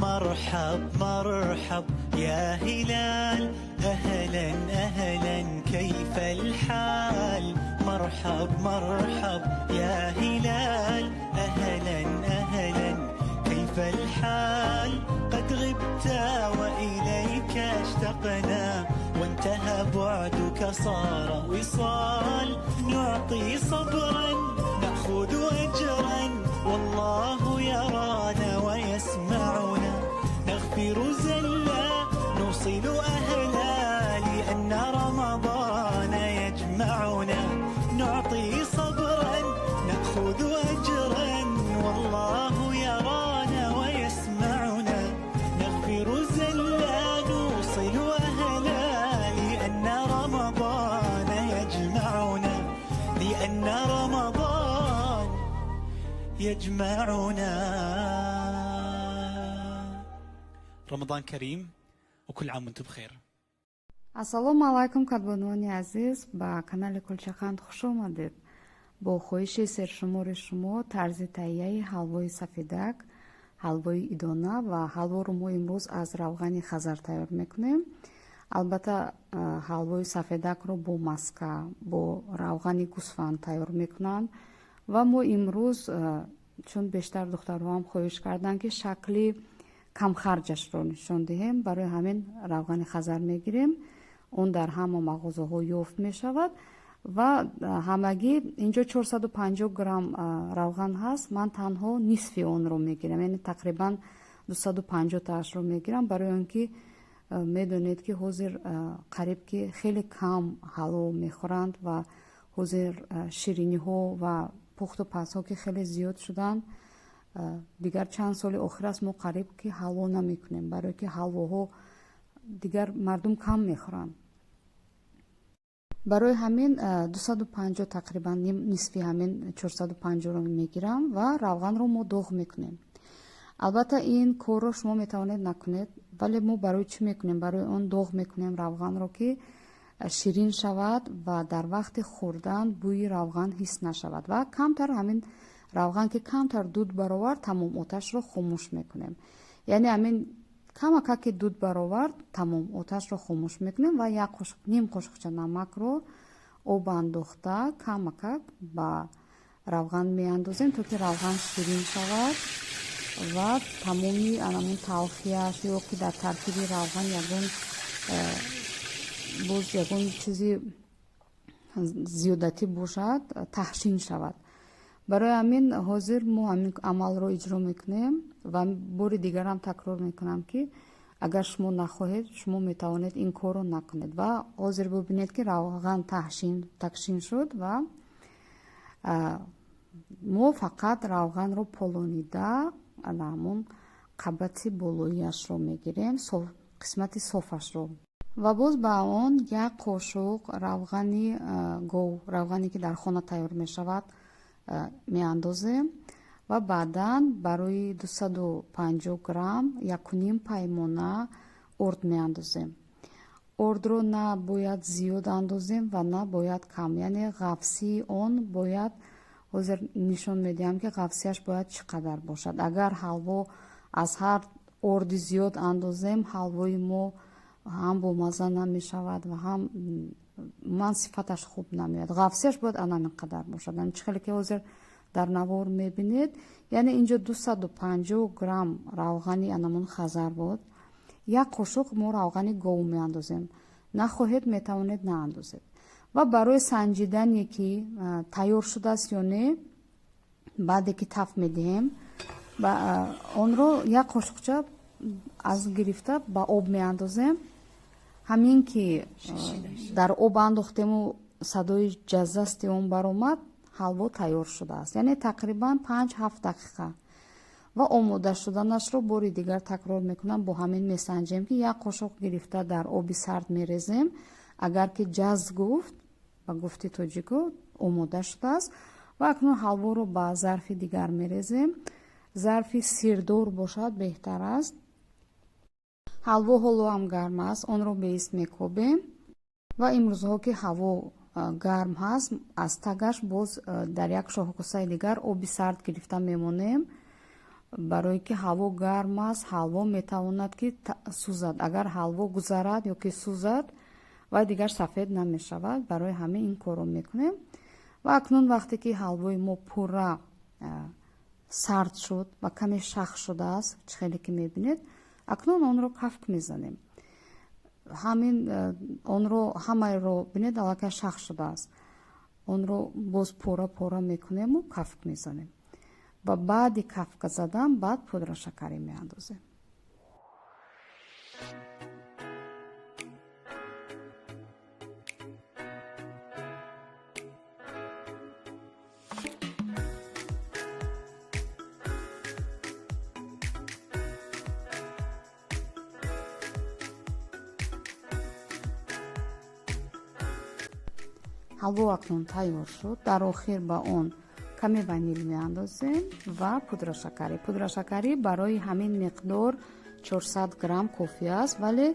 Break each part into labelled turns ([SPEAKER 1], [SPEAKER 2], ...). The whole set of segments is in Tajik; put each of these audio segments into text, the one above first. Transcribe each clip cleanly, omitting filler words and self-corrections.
[SPEAKER 1] مرحب مرحب يا هلال، أهلا أهلا، كيف الحال؟ مرحب مرحب يا هلال، أهلا أهلا، كيف الحال؟ قد غبت وإليك اشتقنا، وانتهى بعدك صار وصال. نعطي صبرا نأخذ أجرا، والله يرانا ويسمعنا. نغفر زلا نوصل أهلا، لأن رمضان يجمعنا. نعطي صبرا نأخذ أجرا، والله يرانا ويسمعنا. نغفر زلا نوصل أهلا، لأن رمضان يجمعنا، لأن رمضان يجمعنا. رمضان كريم وكل عام وانتم بخير.
[SPEAKER 2] Ассалому алайкум, кадбонуони азиз, ба канали Кулчақанд хуш омадед. Бо хоҳиши сершумори шумо тарзи таҳияи ҳалвои сафедак, ҳалвои идона, ва ҳалворо мо имрӯз аз равғани хазар тайёр мекунем. Албатта, ҳалвои сафедакро бо маска, бо равғани гӯсфанд тайёр мекунанд ва мо имрӯз, чун бештар духтарҳоам хоҳиш карданд, ки шакли камхарҷашро нишон диҳем, барои ҳамин равғани хазар мегирем. Он дар ҳама мағозаҳо ёфт мешавад ва ҳамагӣ инҷо 450 грамм равған ҳаст. Ман танҳо нисфи онро мегирам, яъне тақрибан 250 таашро мегирам, барои он ки медонед, ки ҳозир қариб ки хеле кам ҳалво мехӯранд ва ҳозир шириниҳо ва пухту пазҳо ки хеле зиёд шуданд. Дигар чанд соли охир аст, мо қариб ки ҳалво намекунем, барое ки ҳалвоҳо дигар мардум кам мехӯранд. Барои ҳамин 250, тақрибан нисфи ҳамин 450-ро мегирам ва равғанро мо доғ мекунем. Албатта, ин корро шумо метавонед накунед, вале мо барои чӣ мекунем? Барои он доғ мекунем равғанро, ки ширин шавад ва дар вақти хӯрдан бӯи равған ҳис нашавад. Ва камтар ҳамин равған ки камтар дуд баровард, тамом, оташро хомӯш мекунем. Яъне ҳамин камакак ки дуд баровард, тамом, оташро хомӯш мекунем ва як қошуқ, ним қошуқча намакро об андохта камакак ба равған меандозем, то ки равған ширин шавад ва тамоми анамун талхияш ё ки дар таркиби равған ягон боз ягон чизи зиёдатӣ бошад, таҳшин шавад. Барои ҳамин ҳозир мо ҳамин амалро иҷро мекунем ва бори дигарам такрор мекунам, ки агар шумо нахоҳед, шумо метавонед ин корро накунед. Ва ҳозир бубинед, ки равған таҳшин шуд ва мо фақат равғанро полонида, ана ҳамон қабати болояшро мегирем, қисмати софашро, ва боз ба он як қошуқ равғани гов, равғане ки дар хона тайёр мешавад, меандозем ва баъдан барои 250 грамм 1,5 паймона орд меандозем. Ордро на бояд зиёд андозем ва на бояд кам, яъне ғафсии он бояд, ҳозир нишон медиҳам, ки ғафсияш бояд чӣ қадар бошад. Агар ҳалво аз ҳар орди зиёд андозем, ҳалвои мо ҳам бомазза намешавад ва ҳам ман сифаташ хуб намеояд. Ғафсияш бояд анамин қадар бошад, чӣ хеле ки ҳозир дар навор мебинед. Яъне инҷо 250 грамм равғани анамун хазар буд, як қошуқ мо равғани гов меандозем. Нахоҳед, метавонед наандозед. Ва барои санҷидане, ки тайёр шудааст ё не, баъде ки таф медиҳем, онро як қошуқча аз гирифта ба об меандозем. Ҳамин ки дар об андохтему садои ҷаззасти он баромад, ҳалво тайёр шудааст. Яъне тақрибан 5-7 дақиқа. Ва омода шуданашро бори дигар такрор мекунам, бо ҳамин месанҷем, ки як қошуқ гирифта дар оби сард мерезем. Агар ки ҷаз гуфт, ба гуфти тоҷико, омода шудааст. Ва акнун ҳалворо ба зарфи дигар мерезем. Зарфи сирдор бошад, беҳтар аст. Ҳалво ҳоло ҳам гарм аст, онро беист мекобем. Ва имрӯзҳо ки ҳаво гарм ҳаст, аз тагаш боз дар як шоҳкосаи дигар оби сард гирифта мемонем. Барое ки ҳаво гарм аст, ҳалво метавонад ки сӯзад. Агар ҳалво гузарад ё ки сӯзад, вай дигар сафед намешавад. Барои ҳамин ин корро мекунем. Ва акнун вақте ки ҳалвои мо пурра сард шуд ва каме шах шудааст, чӣ хеле ки мебинед, акнун онро кафк мезанем. Ҳамин онро ҳамаеро бинед, аллакай шах шудааст. Онро боз пора пора мекунему кафк мезанем ва баъди кафка задан баъд пудрашакарӣ меандозем. Ҳалво акнун тайёр шуд. Дар охир ба он каме ванил меандозем ва пудрашакарӣ. Пудрашакарӣ барои ҳамин миқдор 400 грамм кофӣ аст, вале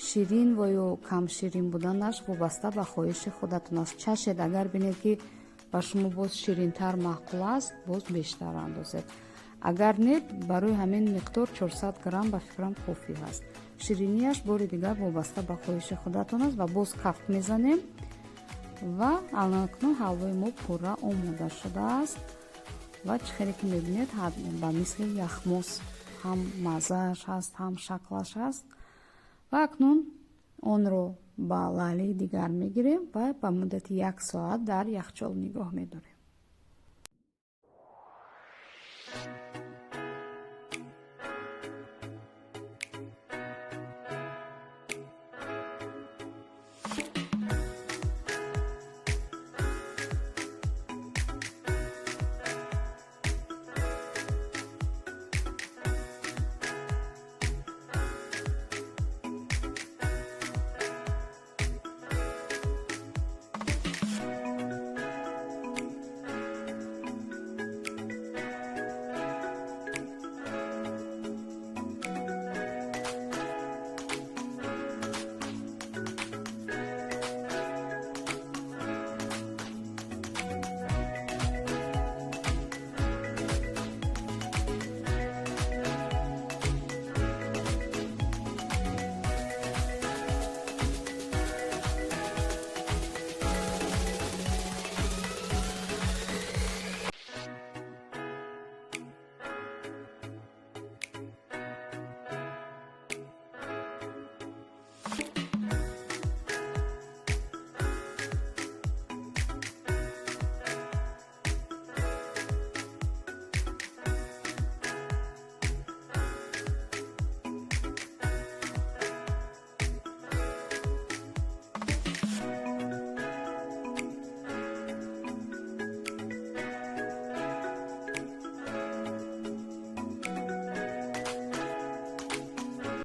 [SPEAKER 2] ширин ва ё камширин буданаш вобаста ба хоҳиши худатон аст. Чашед, агар бинед, ки ба шумо боз ширинтар маъқул аст, боз бештар андозед. Агар не, барои ҳамин миқдор 400 грамм ба фикрам кофӣ аст. Ширинияш бори дигар вобаста ба хоҳиши худатон аст. Ва боз кафк мезанем ва акнун ҳалвои мо пурра омода шудааст. Ва чӣ хеле ки мебинед, ба мисли яхмос ҳам маззааш ҳаст, ҳам шаклаш ҳаст. Ва акнун онро ба лаълии дигар мегирем ва ба муддати як соат дар яхчол нигоҳ медорем.